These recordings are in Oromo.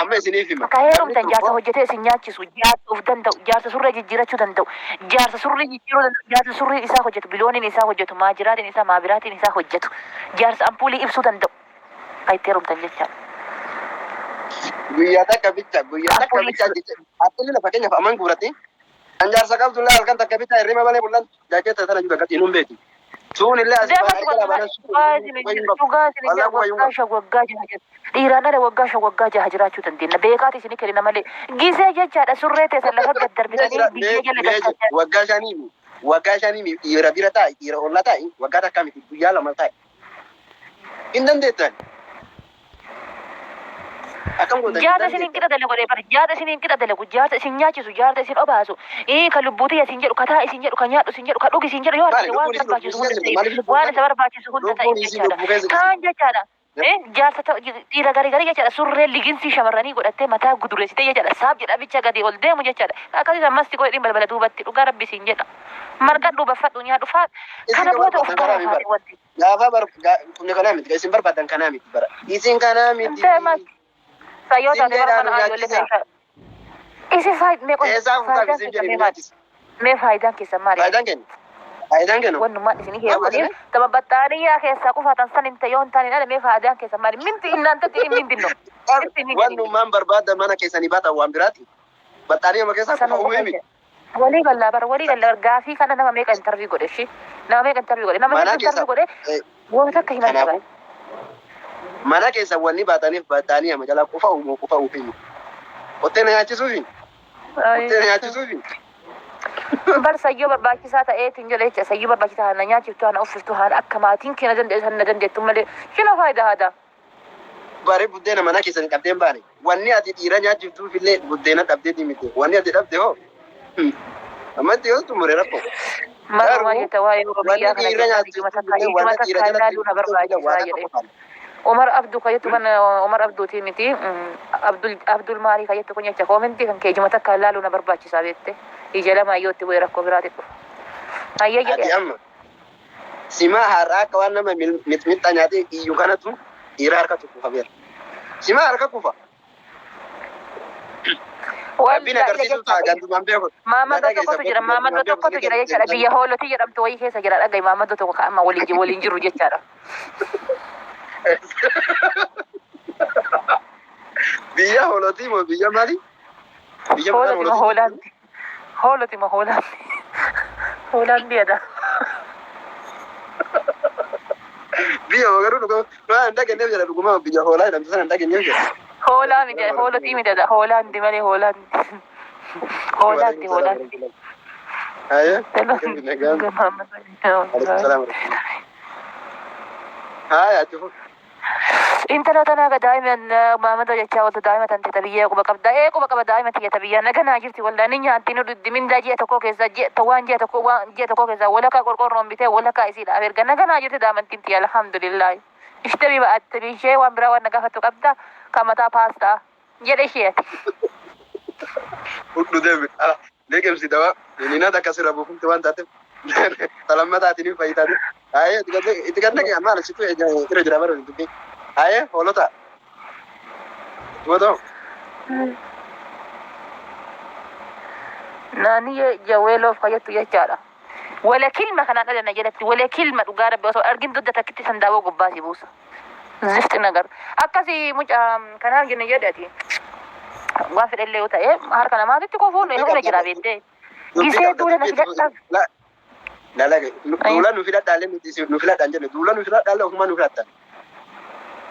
Amma isiniif hima. Ka Namni heerumtan jaarsa tokko hojjetee isin nyaachisu, jaarsa of danda'u, jaarsa surree jijjiirachuu danda'u, jaarsa surrii jijjiiruu danda'u, jaarsa surriin isaa hojjetu, bilooniin isaa hojjetu, maajiraatiin isaa, maabiraatiin isaa hojjetu, jaarsa ampuulii ibsuu danda'u ka itti heerumtan jechaadha. Guyyaa takka bicha Ka guyyaa takka ampuulii bicha ibsuu jecha hattulli lafa keenyaaf aman guurratti kan jaarsa qabdu illee halkan takka bicha hirriba malee bullan jaakeetta tana jiru akkatti hinuun beektu. Suun illee asii Deemas baana jalaa wallahi baana dhugaa isin hin quba hin jedhu qabu. dhugaa isin hin Wallah jedhu quba hin waggaa qabu. shan waggaa jaha jira dhiiraan ala waggaa shan waggaa jaha jiraachuu dandeenya beekaati isin kennina malee gisee jechaadha surree teessan lafa gad Mee darbitanii jira mee biyyee jala mee jira galchan waggaa shanii mi waggaa shanii mi dhiira bira taa'i dhiira ollaa taa'i waggaa takka miti guyyaa lama taa'i. Hin dandeettan. Akkam gootan hin Jaarsa isiniin dandeettan. qixa dalagu jedhee bar jaarsa isiniin qixa dalagu jaarsa isin nyaachisu jaarsa isin obaasu ii ka lubbuu tiyya isin jedhu ka taa isin jedhu ka nyaadhu isin jedhu ka dhugi isin jedhu yoo Maali argite waan lubbuun isii lubbuu barbaachisu keessa hunda jirti ta'e maaliif lubbuun waan isa qabdi? barbaachisu hunda ta'e Lubbuun isii jechaadha lubbuu keessa jirti. kaan jechaadha eh jaarsa ta'u dhiira garii garii jechaadha surree liginsii shamarranii godhattee mataa gudureessitee jechaadha saaf jedha bicha gadi ol deemu jechaadha akkasii ammas godhin balbala duubatti dhugaa rabbi siin jedha marqadhu baffadhu nyaadhu faa Isin kana ka booda of barbaadan kanaa baraa mi bara. faate wanti Gaafa bar kun kanaa miti isin barbaadan kanaa miti bara. Isin kanaa miti. Deemas Sayyoo Isin taate bara jedhaa mana nu ijoollee nyaachisa. keessa. Isin faayid mee qoy Eessaa fuutaaf faayidaan isin keessan jedhe mee nu maali? nyaachisa. Mee faayidaan keessan maali? Faayidaan kenna. Faayidaan kennu. Wannummaan isinii Maal heerumaniif godhame? tama baxxaaniyyaa keessaa qufatan san hin ta'e yoo hin taane ala mee faayidaan keessan maali? Minti innaantatti hin mindinno. Minti hin jedhin. Wannummaan barbaada mana keessanii baatan waan biraati. Baxxaaniyyaa keessaa Sanuma qofa qofa uumee miti. jecha. Walii gallaa bara walii gallaa bara gaafii kana nama meeqa intarvii godhe ishii nama meeqa intarvii godhe nama Mana hedduu keessa intarvii godhe waan takka himan kanaafuu dhaban. mana keessa wanni baataniif baxxaanii ama jalaa qofa uumuu qofa uufii. Qottee na nyaachisuufi. Qottee na nyaachisuufi. Bar sayyoo barbaachisaa ta'eetiin jedha jecha sayyoo barbaachisaa na nyaachiftu na uffiftu haala akka maatiin kee na dandeessu na dandeettu malee shino faayidaa haadaa. Bare buddeena mana keessanii dhabdee hin baane. Wanni ati dhiira nyaachiftuuf illee buddeena dhabdeetii miti. Wanni ati dhabde hoo? Ammatti yoo xumure rakkoo. Malumaa Garuu jetta waa'ee wanni Oromiyyaa kana dhiira jennaan ijuma nyaachiftuuf takka illee ijuma wanta dhiira takka jalatti ilaaluu na illee waan barbaachisaa akka jedhe. qofaan. Umar Abdu ka jettu kan Umar Abduutii miti Abdul Abdul Maarii ka jettu kun jecha koomentii kan kee ijuma takka ilaaluu na barbaachisaa beekte. Ija lama yoo itti bu'e rakkoo biraati dhufa. Hayyee Ati jedhe. amma simaa har'aa akka waan nama mixmixxa nyaatee iyyu kanatu dhiira harka kufameera. Simaa harka kufa. Rabbiin Wallaahi agarsiisuu ta'a jecha gantumaan beeku. Maamaddoo Gadaa keessa tokkotu jira kootu maamaddoo gantumaan beeku tokkotu jira jechaadha biyya hoolotii jedhamtu wayii keessa jira dhaga'i maamaddoo tokko ka amma waliin waliin jiru jechaadha. Biyya hoolotii moo biyya maali? Biyya maqaan Hooloti ma hoolotii. hoolaanti. Hooloti ma hoolaanti. Hoolaan biyya Biyya moo garuu dhuguma waan hin dhageenyeef jedha dhuguma biyya hoolaa jedhamtu sana hin dhageenyeef jedha. Hoolaa miti hoolotii miti hoolaanti malee hoolaanti. Hoolaanti hoolaanti. Haye. Nagaan. Alaikum salaam. Haaya ati fuuf. Intala tanaa ka daa'ima maamada jechaa ooltu daa'ima tante ta biyyaa quba qabda ee quba qaba daa'ima tiyya ta biyyaa naganaa jirti waldaa ni nyaatti ni dhugdi mindaa ji'a tokkoo keessaa ji'a waan ji'a tokko waan ji'a tokkoo keessaa walakaa qorqorroon bitee walakaa isiidhaaf erga naganaa jirti daamantiin tiyya alhamdulillaahi ishte ba'atte ishee waan biraa waan na gaafattu qabda ka mataa paastaa jedhe ishee ati. Fudhu deemi. Ala liqimsi dawaa. Nina takka sirra buufamte waan taateef talammataatiin hin fayyitaate. Haye itti gadda kee maal situ irra jira bara dubbii. Haye hoolota. Gootoo. Naanniyee jaweeloof fayyattu jechaadha. Wala kilma kanaan dhala na jalatti wala kilma dhugaa rabbi osoo argin dugda takkitti san daawoo gubbaa si buusa. Zifti nagar. Akkasi mucaa kanaan jenne jedhe ati. Waan fedhellee yoo ta'e harka namaatitti kofuun humna jira beektee. Gisee duula na filadhaa. Lalaga duula nu filadhaalee nuti nu filadhaan jenne duula nu filadhaalee ofuma nu filattan.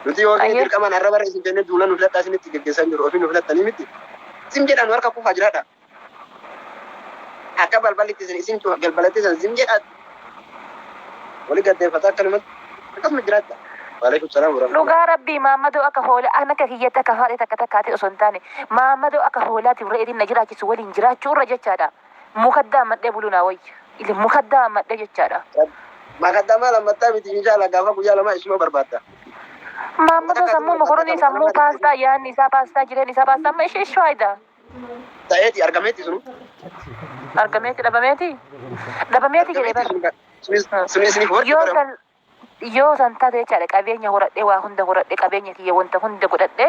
Nuti yoo dirqamaan har'a bara isin jenne duula nu filadhaa isinitti geggeessaa jiru ofii nu filattanii miti. Isin jedhaan harka kufaa jiraadha. Akka balballi itti isin isin balbalatti isin isin jedhaa wali gaddeeffata akkanumatti akkasuma jiraadha. Waalaikum salaam warahmatullahi. Dhugaa rabbii maammadoo akka hoolaa an akka kiyyatti akka faadhee takka takkaati osoo hin taane maammadoo akka hoolaatiif re'eetiin na jiraachisu waliin jiraachuu irra jechaadha. Mukaddaa ammadhee buluu naa wayya. Ili mukaddaa ammadhee jechaadha. Makaddamaa lammattaa miti inshallah gaafa guyyaa lama isuma barbaadda. Maammadoo sammuu mokoronii sammuu paastaa yaadni isaa paastaa jireenyi isaa paastaa amma ishee ishee faayidaa. Ta'eeti argameeti sunu. Argameeti dhabameeti? Dhabameeti jedhee Argameeti bara. sunu suni isiniif warqi Yoo bara. san yoo san taate jechaadha qabeenya horadhee waa hunda horadhee qabeenya kiyya wanta hunda godhadhee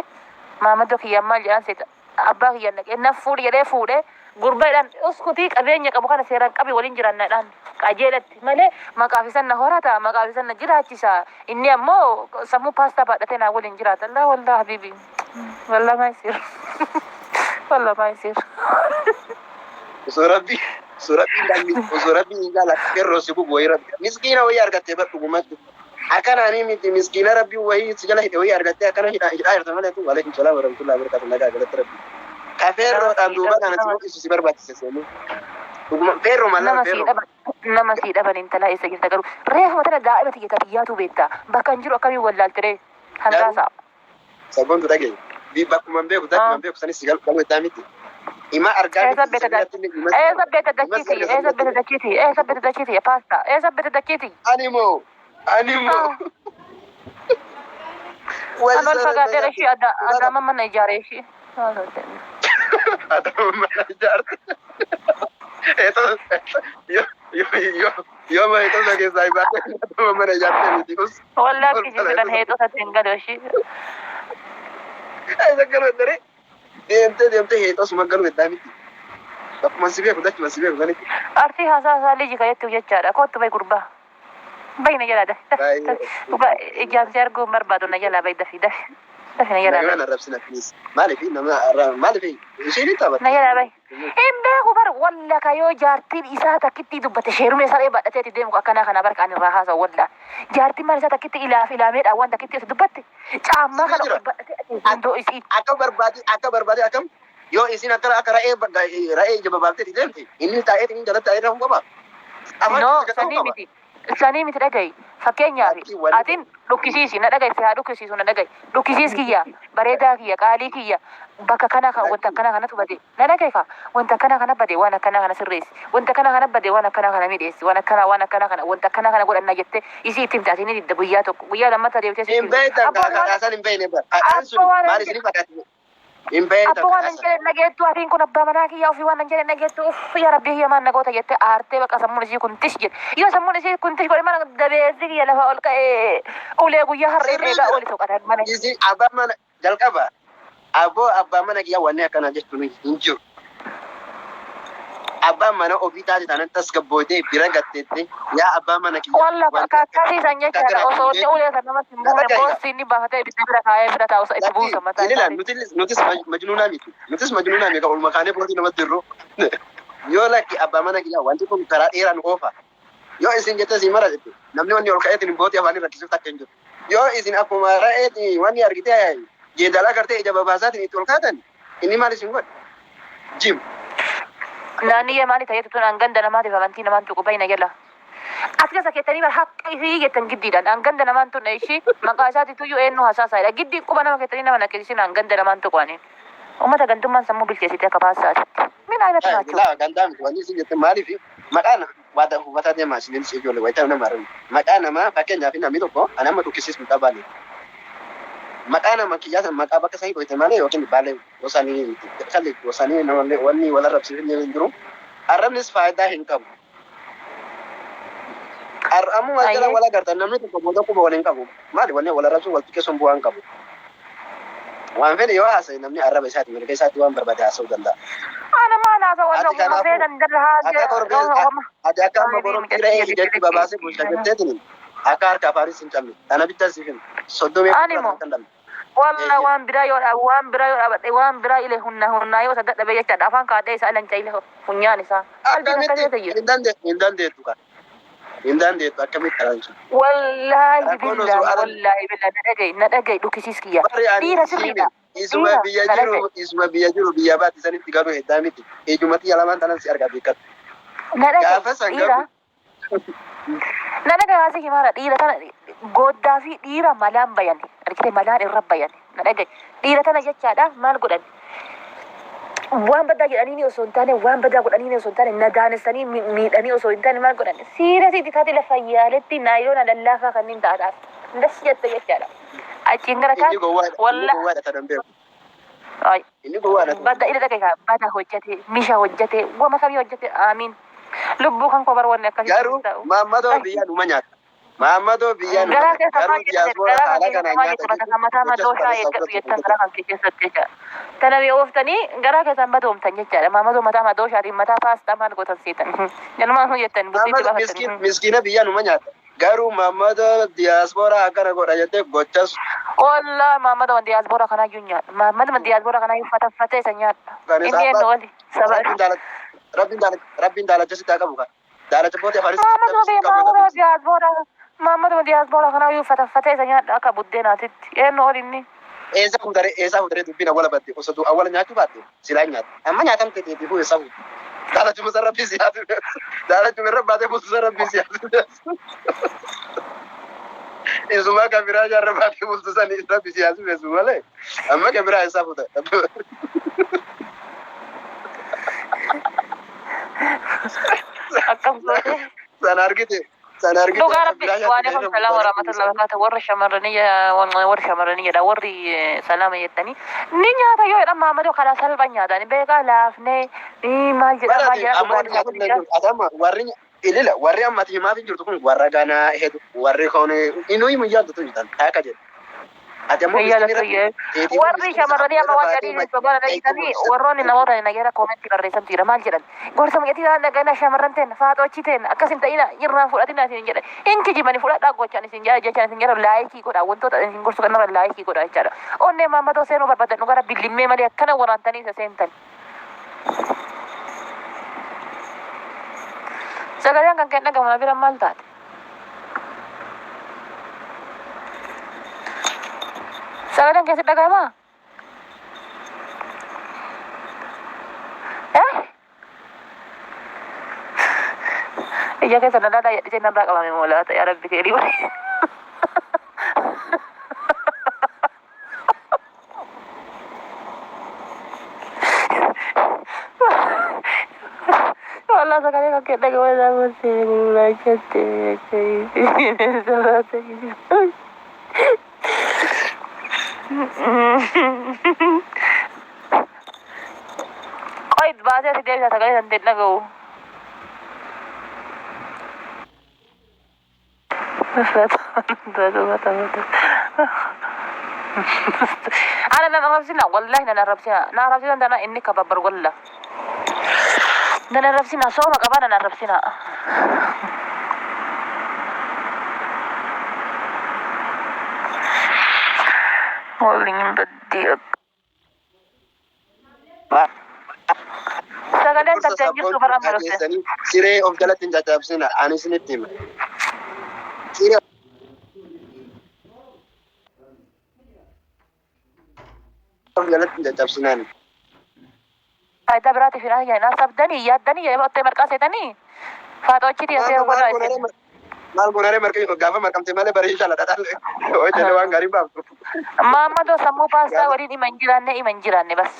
Maamadoo kiyyaan maal jedhaan seeta? Abbaa kiyyaan dhaqee na fuudhi jedhee fuudhee gurbaadhaan uskutii qabeenya qabu kana seeraan qabi waliin jiraannaadhaan qajeelatti malee maqaaf isan na horata, maqaaf isan na jiraachisa. Inni ammoo sammuu paastaa baadhatee naa waliin jiraata. Laa wallah habibi, wallah maa isiir, wallah maa isiir. Osoo rabbii lammi, osoo rabbii hin jaalladhe ferroo si gubu wayii, rabbi miskiina wayii argattee bar dhugumatti. Akkanaanii miti, miskiina rabbii wayii si jala hidhe wayii argattee akkana hidhaa hidhaa jirta malee tu. Waalaikum salaam warahmatullahi wabarakatuh. Nagaa galatti rabbii. Ka feerroodhaan duuba kana si mul'isu si barbaachise seenuu. Dhuguma feerroo Nama mallaa sii feerroo. dhaban, nama sii dhaban. Intalaa, eessa jirta garuu? Reefuma tana daa'ima tiyya ta biyyaatu beekta. Bakka hin jiru akkamiin wallaaltiree? Garuu Hangaasaa. Sabboontu dhagaye. Bakkuma hin beeku, takkuma hin beeku sanis si galuu itti miti. Ima argaa Eessa miti beekta? sibiilatti illee ima si Eessa arga. beekta Ima si dachiiti? arga Eessa sibiilatti beekta illee. dachiiti? Eessa beekta dachiiti? Paasta. Eessa beekta dachiiti? Ani moo ani moo An ol fagaadheera ishii adda adaama mana ijaare ishii. Adama mana ijaarte. Yoo ma heexoo keessaa hin baate adama mana ijaarte miti us. Wallaa kisiisuudhaan heexoo isatti hin galu ishii. Isa galuu daree deemtee deemtee heexoo suma galuu eddaa miti. Bakkuma si beeku, dachuma si beeku sanitti. Arsii haasaa isaa liji kajettu jechaadha. Kottu bay gurbaa. Bay na jalaa dafi dafi dafi. Dhugaa ijaan si arguu hin barbaadu, na jalaa bay, dafi dafi. Dafi na jalaa Nama bay. arrabsina please. Maaliif nama maaliif isheen hin Na taphatte? jalaa bay. Hin beeku bar walla ka yoo jaartiin isaa takkitti dubbate sheerumee saree baadhateeti deemu akkanaa kana barka ani irraa haasa'u walla. Jaartiin maal isaa takkitti ilaaf ilaameedhaan waan takkitti osoo dubbatte caammaa Sirrii kana jira. ol baadhatee ati hundoo isii. Akka barbaade akkam yoo isin akka re'ee ija babaaftee deemte, inni taa'ee inni jalatti taa'ee rafuu qaba. Afaan No, keessa ta'uu sanii qaba. miti. Sanii miti, dhagayi. Fakkeenyaaf Lakkii wanni atin dhukkisiisi na dhagayi, si haa dhukkisiisu, na dhagayi. Dhukkisiis kiyya, bareedaa kiyya, qaalii kiyya, bakka kana kan wanta Lakkii akkanaa kanatu bade. Na dhagayi ka wanta akkanaa kana bade, waan akkanaa kana sirreessi. Wanta akkanaa kana bade, waan akkanaa kana midheessi. Waan akkanaa, waan akkanaa kana, wanta akkanaa kana godhanna jettee isii itti himte, ati ni didda guyyaa tokko. Guyyaa lammataa deebitee sitti Hin himte. beektan Abboo waan kadhaasan hin beekne bara. Kadhaan sun abboo waan maal hin isinii fakkaatti? Hin beektan Abbo, waan hin kadhaasan. jedhe dhageettu, atiin kun abbaa manaa kiyya ofii waan hin jedhe dhageettu, uff yaa rabbii kiyya maal nagoota jettee aartee baqa sammuun isii kun tish jedhe. Yoo sammuun isii kun tish godhe, mana dabeessi kiyya lafa ol ka'ee ulee guyyaa harreen Sirrii eegaa jira. oli soqatan mana. Isin abbaa mana jalqaba abboo abbaa mana kiyya wanni akkanaa jechuun hin jiru. Abbaan mana ofii taate taanaan tasgabbootee bira gatteetti, yaa abbaa mana kiyya, Walla wanti kakkasii san jechaadha, akkanaa osoo inni ulee san namatti hin buune Dhaga'i. boossi inni baafatee ibidda bira kaayee bira taa'u itti Lakki buusa mataa ilila isaanii. nutis majnuunaa miti. Nutis majnuunaa miti, kan olma kaanee bootii namatti jirru. Yoo lakki abbaa mana kiyya wanti kun karaa dheeraa nu oofa. Yoo isin jettee si mara jette, namni wanni ol ka'eetiin bootii afaanii rakkisuuf takka hin jiru. Yoo isin akkuma re'eeti wanni argitee jeedalaa gartee ija babaasaatiin itti ol kaatan, inni maal isin godhe? Jim. Naanniyyee maali ta'eetu tun hanganda namaatiif amantii namaan tuqu bayna jala. As keessa keettanii bar haqa isii jettan giddiidhaan hanganda namaan tunne ishii maqaa isaati tuyyuu eenyu hasaasaadha. Giddii quba nama keettanii nama naqqisiisin, hanganda namaan tuqu aniin. Uummata gantummaan sammuu bilcheessite akka paastaatitti. Min aynati naachuu. Laa, gandaa miti wanni isin jette. Maaliif maqaan waa hubataa deemaa isiniin ijoollee wayitaa nama argu. Maqaa namaa, fakkeenyaaf namni tokko ani amma dhukkisiis mucaa Baalee. Maqaa nama kiyyaa sana maqaa bakka sanii dhoyte malee yookiin Baalee gosanii kalli gosanii namallee wanni wal arrabsiifne hin jiru. Arrabnis faayidaa hin qabu. Ammuma jala wal agartan, namni tokko booda quba wal hin qabu. Maali wanni wal arrabsuun, wal xiqqeessuun bu'aa hin qabu. Waan fedhe yoo haasa'e, namni arraba isaati mirga isaatti waan barbaade haasa'uu danda'a. Ana maal haasa'u? Ati Walla kanaafuu feetan darra akka torbee haasa'u. ati akka amma goromtii re'ee ijatti babaasee bulcha jetteetiin akka harka afaanis hin cabne. Kana bittaa siif hima. 30 Ani moo? kan dhabne. Walla waan biraa yoo waan biraa yoo dhaabadhe, waan biraa ile hunna hunnaa yoo isa dadhabe jechaadha, afaan kaadhee isaa ilancha ile funyaan isaa. Qalbiin Akkamitti akkasii ta'e. Hin dandeettu, hin dandeettu kan. Hin dandeettu, akkamitti karaan sun. Wallaahi Rakkoon osoo billaahi ala wallaahi billaahi, na dhaga'i, na dhaga'i, dhukkisiis kiyya. Bari ani Dhiira siime sirriidha. isuma Dhiira biyya na jiru dhaga'i. Isuma biyya jiru biyya baatti sanitti galuu heddaa miti. Ijumatti lamaan tanan si argaa beekatu. Na dhaga'i Gaafa san dhiira. garuu Na dhaga'i, haasii himaara dhiira tana gooddaa fi dhiira malaan bayan argite, malaan irra bayan, na dhaga'i. Dhiira tana jechaadha, maal godhan? Waan badaa jedhanii osoo hin taane, waan badaa godhanii osoo hin taane, na daanessanii miidhanii osoo hin taane, maal godhan? Siirasitti taate lafa yaaletti naayiloona lallaafaa kanneen ta'adhaaf. Das jette jechaadha. Achiin gara kaan Inni gowwaadha. Inni walla gowwaadha tanan beeku. Ay. Inni gowwaadha. Bada ila dhagaye kaa bada hojjate, misha hojjate, wama kamii hojjate, aamiin. Lubbuu kan koo bar wanni akkasii Garuu hin ta'u. maammadoo biyyaa numa nyaata. Maammadoo biyyaa nu Garaa nyaata. keessa Garuu maal jettan diyaaspooraa garaa kan haala keessa kanaan maal nyaata jettu jechuun bakka mataa gocha madooshaa suukaneessaa eeggadhu ofirratti jettan hojjetan. garaa kan kee keessatti jechaadha. Tana ooftanii garaa keessan badoomtan jechaadha. Maamadoo mataa madooshaatiin mataa paastaa maal gootan seetan. Jalumaan sun jettan bultiitti Maammadoo miskiin baafattan. miskiina biyyaa numa nyaata. Garuu maammadoo diyaaspooraa akkana godha jettee gocha Wallaa maamadoo diyaaspoora kanaa iyyuu nyaadha. Maamadoo diyaaspoora kanaa iyyuu fataffatee isa nyaadha. suukaneessaa Inni abbaa eenyu oli saba. rabbiin daalacha rabbiin daalacha rabbiin daalacha sitti haa qabu kan. Daalacha bootee afaanis Maamadoo rabbi sitti qabu maamadoo rabbiin. diyaaspoora maamadoo diyaaspoora kanaa iyyuu fataffatee isa nyaadha akka buddeenaatitti. Eenyu oli inni. Eessa fuutaree eessa fuutaree dubbiin awwala batte osoo awwala nyaachuu baatte silaa hin nyaatu. Amma nyaatamte teetiifuu eessa fuute. Daalachuma san rabbii si yaadu. Daalachuma irra baatee bultu san rabbii si yaadu. Isuma kan biraa jaarra baatee bultu san rabbi si yaadu beesu malee. Amma kan biraa eessa fuuta. Akkam goote. Sana argite sana argite Dhugaa kan rabbi biraa nyaatti waan kan salaama warahmatullahi wabarakatuh warri shamarranii warri shamarranii jedha warri salaama jettanii ni nyaata yoo jedhan maamadoo karaa salphaa nyaatan beekaa laafnee ni maal jedha maal Barate jedha amma dhugaa warri nyaatu dhugaa hin jiru. Ati amma warri ilila warri amma ati himaaf hin jirtu kun warra ganaa hedu warri kun inuu himu yaaddu tun jiran akka jedhu. Ati ammoo Iyya miskiinni lafa rabbi iyyee. teetiifuu Warri miskiina sana shamarranii amma irra waan baatee jedhanii sobaan eeguu dhaggeessanii warroonni namoota nagara koomentii barreessantu jira maal jedhan gorsa mucattii taana gana shamarran teen faaxoochi teen akkas hin ta'ina irraan fudhatina isin jedhan hin kijibani fudhadhaa gochaan isin jedha jechaan isin jedhan laayikii godha wantoota isin gorsu kanarra laayikii godha jechaadha. Onnee maammadoo seenuu barbaadan dhugara billimmee malee akkana waraantanii isa seentan. Sagaleen kan kenna gamana bira maal taate? Sagaleen keessatti dhaga'amaa? Eh? Ija keessa na laalaa jedhee narraa qabame moolaa ta'e rabbi kee dhiba. Wallah sagalee kan kee dhaga'u isaa gorsee gurguraachatti. Qoy baasee si deebisa sagalee san dhaga'u. Ana nan arrabsina wallahi nan arrabsina na arrabsisan tana inni kababbar walla nan arrabsina sooma qaba nan arrabsina. Waliin baddii akka. Sagaleen Gorsa tanteen jirtu sabboontuu bara amma dhufte. dhageessanii siree of jalatti hin caccabsina ani isinitti hima. Siree of jalatti hin caccabsinaan. Faayidaa biraatiif hin hayyaan sabdanii yaaddanii yeroo ottee marqaa seetanii faaxoochitii asee Maal godhaa goonaree isin. maal goonaree marqee gaafa marqamte malee barii jala dhadhaan hojjete waan gaarii baaftu. Maammadoo sammuu paastaa Gaafa waliin ima hin jiraanne ima hin jiraanne bas.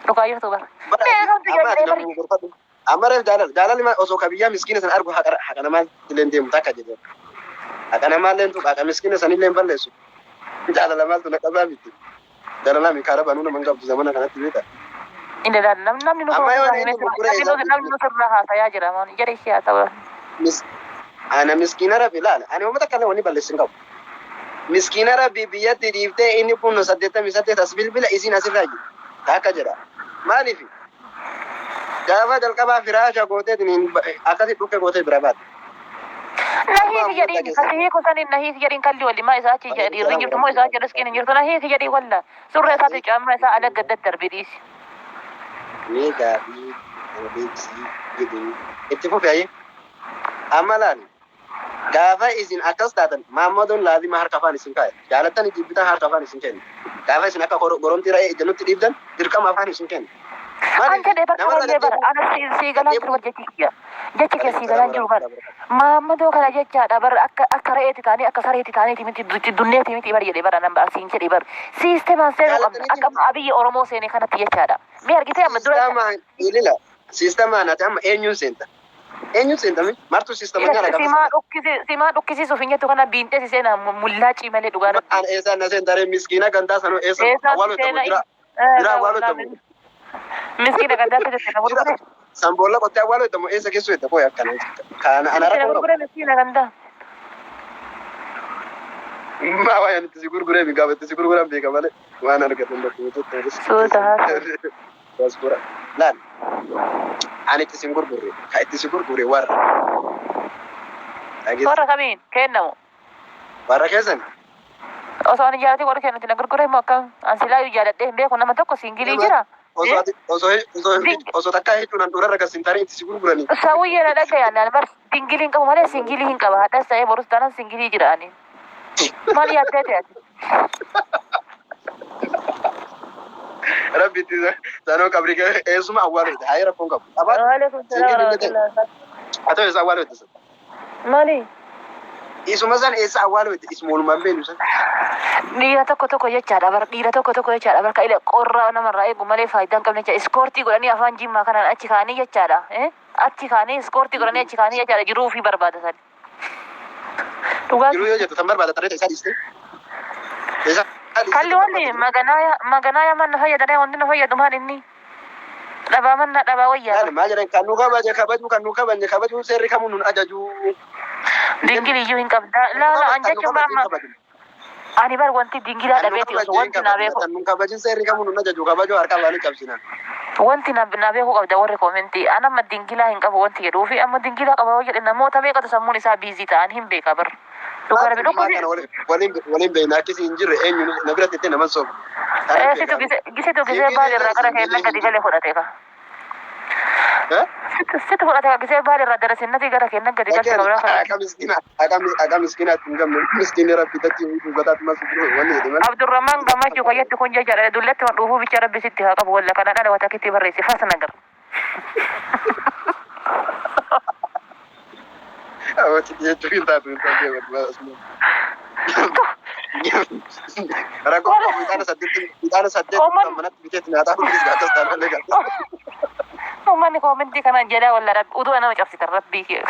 Dhugaa jirtu bara. bara Mee ati kamtu amma ati jedhee bari. namni gorfadhu. Amma reef jaalala jaalalli osoo kabiyyaa miskiina sana argu haqa haqa namaa illee deemu takka jedhe. Haqa namaa illee tuqa haqa miskiina sanillee hin balleessu. Jaalala maaltu na qabaa miti. Jaalala mi karaa banuu nama hin qabdu zamana kanatti beekta. Inni laal namni nu Amma yoo sirraa inni himee gurguree namni isaa nu namni nu sirraa haasayaa jira maan jedhe ishee haa ta'u. mis ana miskiina rabbi laala ani uummata kana wanni balleessin qabu. Miskiina rabbi biyyatti dhiiftee inni kun 88 as bilbila isiin asirraa jiru. Takka jedha. Maaliif? Gaafa jalqabaa firaasha gooteetiin akkasi dhukke gootee bira baate. Amma Nahiiki ammoo jedhiin dhageessa. kasi hiiku saniin nahiiki jedhiin kalli wali maa isaa achi jedhi irri jirtu moo isaa achi riskiin hin jirtu nahiiki jedhii walla surree isaati caammaa isaa ala gadda darbe dhiisi. Mee gaafii kana beeksisii jedhee itti fufi ayyee. Amma laali. Gaafa isin akkas taatan maammadoon laazima harka afaan isin kaa'e. Jaalattan jibbitan harka afaan isin kenna. Gaafa isin akka goromtii re'ee ija nutti dhiibdan dirqama afaan isin kenna. An Maaliif jedhee bakka namarra wallee bara gaddeebi'u ana sii galaan jiru gaddeebi'u bar jechi kiyya jechi kee Alaikum sii salaam galaan jiru bar warahmatullahi wabarakatuh. maammadoo kana jechaadha bar akka akka re'eeti taanii akka sareeti taaniiti miti dunneeti miti bar jedhee bara nan asiin jedhee bar siistemaan seenuu qabna Jaalataniiti akka amma abiyyi Oromoo seene kanatti jechaadha. Mee argitee amma dura siistamaan ilila siistamaan ati amma eenyuun seenta? Eenyuun seenta mi? Martuu siistama nyaara gaafa simaa seenta. dhukkisi simaa dhukkisiisuuf hin jettu kana biintee si seena mullaacii malee dhugaa rabbi. An eessaan na seenta ree miskiina gandaa sanuu eessa Eessaan si awwaaloo itti seena jira jira awwaaloo itti miskiina gandaatti jette na jira gurgure sanboolla qottee awwaaloo itti eessa keessoo itti booya akkana kana ana miskiina rakkoo qabu. gurgure miskiina gandaa. Maa waan itti si gurguree mi gaafa itti si gurguran beeka malee waan argatan bakka hojjetu. Suuta haasa'u. Diaspora. Laal ani itti sin gurgurre ka itti si gurgure warra. Dhageessa. Warra kamiin kennamu. Warra keessan. Osoo ani jaalatee warra kennutti na gurgure immoo akkam an silaayyuu jaaladhee hin beeku nama tokko siingilii jira. Osoo ati osoo osoo osoo takkaa jechuun handhuura irra gas hin taane itti si gurguranii. Sawuyyee na dhagaya naan bar singilii hin qabu malee singilii hin qaba hadhas ta'ee borus taanaan singilii jira ani. Maal yaaddee ta'e ati? Rabbi itti sanoo qabri kee eessuma awwaalu haa rakkoon qabu. Abaan Waalaikum salaam singilii illee ta'e warahmatullahi. haa ta'u eessa awwaalu itti. Maali? Isuma san eessa awwaalu itti isuma walumaan beenu san. Dhiira tokko tokko jechaadha bar dhiira tokko tokko jechaadha bar ka ila qorraa namarraa eegu malee faayidaa hin qabne jecha iskoortii godhanii afaan jimmaa kanaan achi kaanii jechaadha. Achi kaanii iskoortii godhanii achi kaanii jechaadha jiruu ofii barbaadatan. Dhugaa Jiruu yoo jettu tan barbaada tarree isaa dhiiste. Isaa dhiiste Kalli tan wanni barbaada jiruu. maganaaya maganaaya man na fayyadanii wanti na fayyadu maal inni dhabaa manna dhabaa wayyaa Laali bar. maal jedhan kan nu kabaje kabaju kan nu kabajne kabaju seerri kamuu nun ajaju. Dingili iyyuu hin qabda. Kan nu Laa laa an kabaj kan nu jechuun kabajne hin amma kabajne. ani bar wanti dingilaa Kan nu dhabeeti osoo kabajne hin wanti naa kabajne beeku kan nu kabajin seerri kamuu nun ajaju kabaju harka baanii cabsina. wanti na na beeku qabda warri koomentii an amma dingilaa hin qabu wanti jedhuu fi amma dingilaa qaba yoo jedhe namoota meeqatu sammuun isaa biizii ta'an hin beeka bar. Dhugaa Maal rabbi dhimmaa dhukkubsi kana waliin waliin beekna akkasii hin jirre eenyu na biratti itti naman soobu. Kanan situ beekaa. gise gisitu gisee Siingilii baali illee irraa gara siingilii keenna hin gadi jiru. gale fudhate ka. Eh? Situ situ fudhate ka gisee baali irraa darasinnati gara keenna gadi galte Lakkeen kabraa akka fudhate. miskiina akka akka miskiinaatti hin gamne miskiinni rabbi tatti dhugataatti mas wanni jedhe malee. Abdurrahman Gammachuu kayyatti kun jechaadha dullatti waan dhuufuu bicha rabbi sitti haa qabu walla kana dhala watakitti barreessi fas nagar. Awwaati jechuu hin taatu hin taatu. Rakkoo qabu ixaana saddeet Uummanni kan manatti biteetti nyaataa kunis akkas taanaan illee galta. uummanni koomentii kana jedhaa walla rabbi utuu nama cabsitan rabbii kee.